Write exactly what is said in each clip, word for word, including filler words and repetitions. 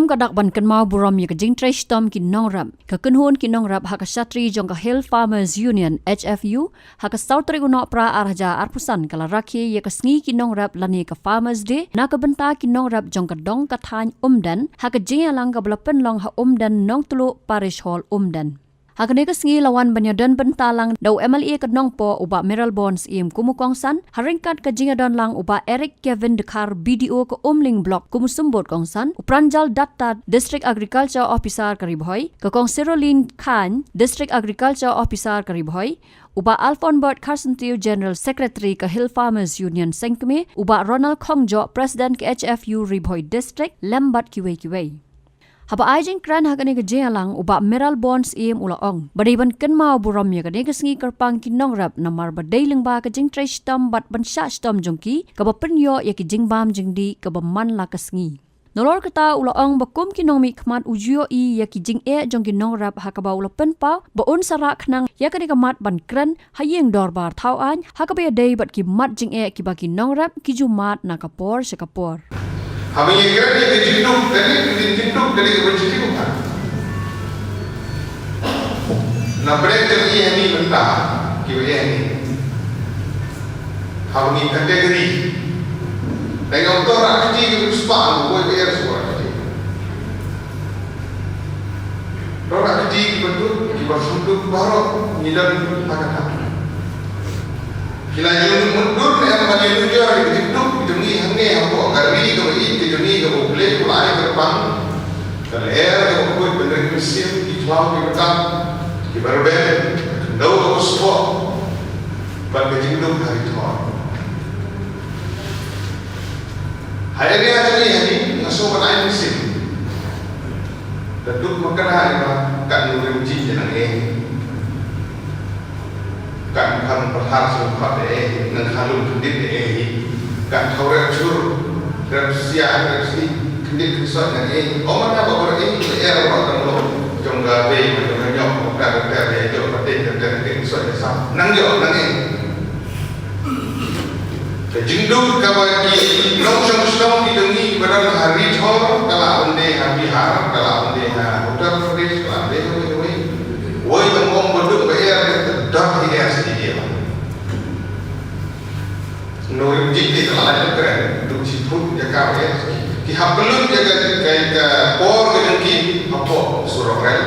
Ka dak ban kynmaw burom ïa ka jingtrei shitom ki nongrep, ka kynhun ki nongrep ha ka shatri jong ka Hill Farmers Union, H F U, ha ka saw tarik u Nohprah ar hajar arphew san ka la rakhe ïa ka sngi ki nongrep lane ka Farmers Day na ka bynta ki nongrep jong ka dong ka thaiñ Umden, ha ka jingïalang kaba la pynlong ha Umden Nongtluh, Parish Hall, Umden. Ha kane ka sngi la wan ban ïadon bynta lang da u M L A ka Nongpoh u Bah Mayralborn Syiem kum u kongsan, ha ryngkat ka jingïadon lang u Bah Eric Kevin Dkhar, B D O ka Umling Block kum u symbud kongsan, u Pranjal Datta, District Agriculture Officer ka Ri Bhoi, ka Kong Sirolin Khan, District Agriculture Officer ka Ri Bhoi, u Bah Alfonbert Kharsyntiew, General Secretary ka Hill Farmers Union Sengkmie, u Bah Ronald Khongjoh, President ka H F U Ri Bhoi District, lem bad kiwei kiwei. Haba ai jingkren ha kane ka jingïalang, u Bah Mayralborn Syiem u la ong ba dei ban kynmaw burom ïa kane ka sngi kyrpang ki nongrep namar ba dei lyngba ka jingtrei shitom bad ban shah shitom jong ki kaba pynïoh ïa ki jingbam jingdih kaba man la ka sngi. Nalor kata u la ong ba kum ki nongmihkhmat u ju ïohi ïa ki jingeh jong ki nongrep ha kaba u la pynpaw ba un sa rah khnang ïa kane ka mat ban kren ha ïing dorbar thaw aiñ ha kaba ïadei bad ki mat jingeh kiba ki nongrep ki ju mad na ka por sha ka por. Haba ngi kren ïa ka jingduk, kane ka jingduk, kane ka jingduk ha. Na pdeng jong ngi hangne mynta, kiba ïa ngi. Haba ngi category. Dang ïa uto rah kti kiba spah, haba wei ba ïa spah rah kti. Rah kti kiba duk, kiba sngewduk baroh ngi don ha kata. Ki la ïa mutdur ne em ban ïa nujor ïa ka jingduk ka jong ngi hangne hapoh ka ri kaba ïeit ka jong ngi kaba U Blei u la ai kyrpang. Ka lyer kaba khuid ban rit mynsiem, ki khlaw kiba tap, kiba rben, ka khyndew kaba sboh, bad ka jingduk ha ri thor. Ha area jong ngi hangne nga sngew ban ai mynsiem. Ka duk ma ka dei ba kan nongrim jin ïa nang eh. Kan kham pyrthar sngewbha eh, nang khalum khyndiat eh. Kan thaw rep chur, rep sia, rep si, khyndiat khynsoit nang eh. Ong ma ka ba bar eh, eh, ba kan lo jong ka bei, jong ka nyok, ka ka ka jong ka te, ka ka khyndiat khynsoit ka sa. Nang jong nang eh. Ka jingduk kaba ki nongshong shnong ki jong ngi kiba don ha ri thor, ka lah ban dei ha Bihar, ka lah ban dei ha Uttar Pradesh, ka lah ban dei ha wei ha wei. Wei tang ong ba duk ba er, ka duk hi er sdang ïa. Nongrim jin te ka lah ban kren, duk shi phut ïa ka ba er. Ki hap pynlut ïa ka, ka, ka por ka jong ki hapoh surok rel.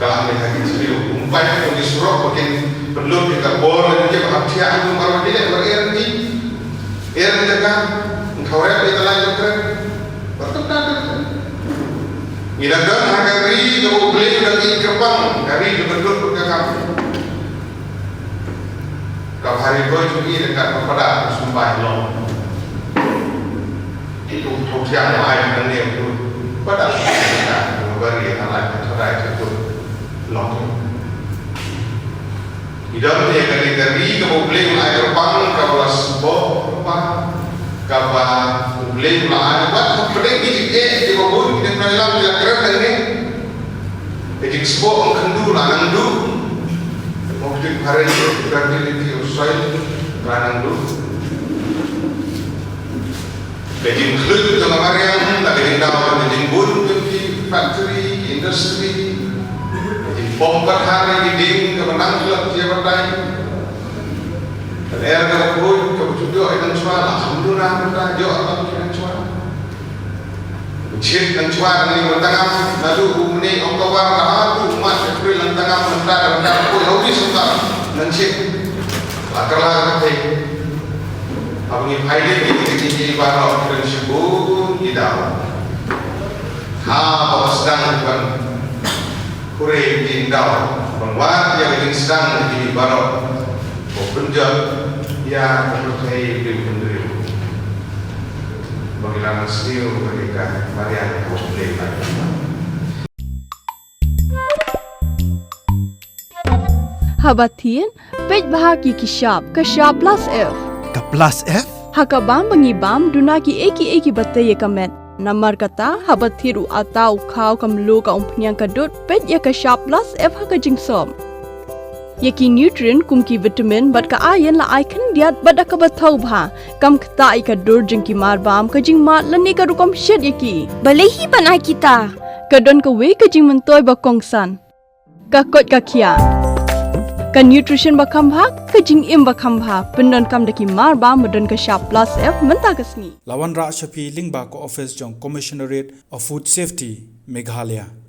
Ka lah mih ha ki sniew, kumpai ha ki surok ba kin pynlut ïa ka bor, ïa ka hap thiah, kum baroh ki leh, ba er ki, er ki jaka, thaw rep ïa ka lai jong ka. Ba tymmen. Ngi dang don ha ka ri kaba U Blei u dang ïeit kyrpang, ka ri kaba duk ka kam. Ka bha ri boi jong ngi da ka pada sumbai long. Itu thok siang lai nang ne tu pada ka bari halai ka tadai tu long. Idam ne ka ne ka ri kaba U Blei u la ai kyrpang kaba la sboh kyrpang kaba U Blei u la ai wat ka pdeng ki jingeh kiba bun ki dang nai lam ki la kren nang ne. Ka jingsboh ong khyndu la nang duh. Mo ka jingphareng fertility of soil la nang duh. Ka jingkhluit jong ka mariang, la ka jingdaw, ka jingbun jong ki factory, ki industry. Ka jingpom pat ha ki ding kaba nang khlot ïa batai. Ka lyer kaba khuid kaba ju ïoh ïa nang shuwa, la kham duna mynta ïoh ïa nang shuwa. Chit nang shuwa nang ïa tangam, naduh u mei October, naduh u March, April nang tangam, nang tangam, nang tangam, poi ha u bis nang tangam, nang chit. La kylla ka thei. Haba ngi phai leit ki, ki, ki, ki baroh ki don shibun ki daw. Haba sdang ban Hooray, jingdaw ban wad ïa ka jingsdang jong ngi baroh. Ko pynjot ïa ka pyrthei u dei u hynriew. Ba ngi la sniew ba ngi ka mariang ko Blei. Haba thied, peit bha ki ki shap, ka shap plus F. Ka plus F? Ha ka bam ba ngi bam, duna ki ei ki ei kiba tei ïa ka met. Namar kata, haba thied u atta u khaw ka mluh ka umphniang ka dud, peit ïa ka shap plus F ha ka jingsop. Ïa ki nutrient kum ki vitamin bad ka iron la ai khyndiat bad da kaba thaw bha, kam ktah ïa ka dur jong ki marbam, ka jingmad lane ka rukom shet ïa ki. Balei hi ban ai kita? Ka don kawei ka jingmyntoi ba kongsan. Ka koit ka khiah. Ka nutrition ba kham bha, ka jingim ba kham bha, pyndonkam da ki marbam ba don ka shap plus F mynta ka sngi. La wanrah sha phi lyngba ka office jong Commissionerate of Food Safety, Meghalaya.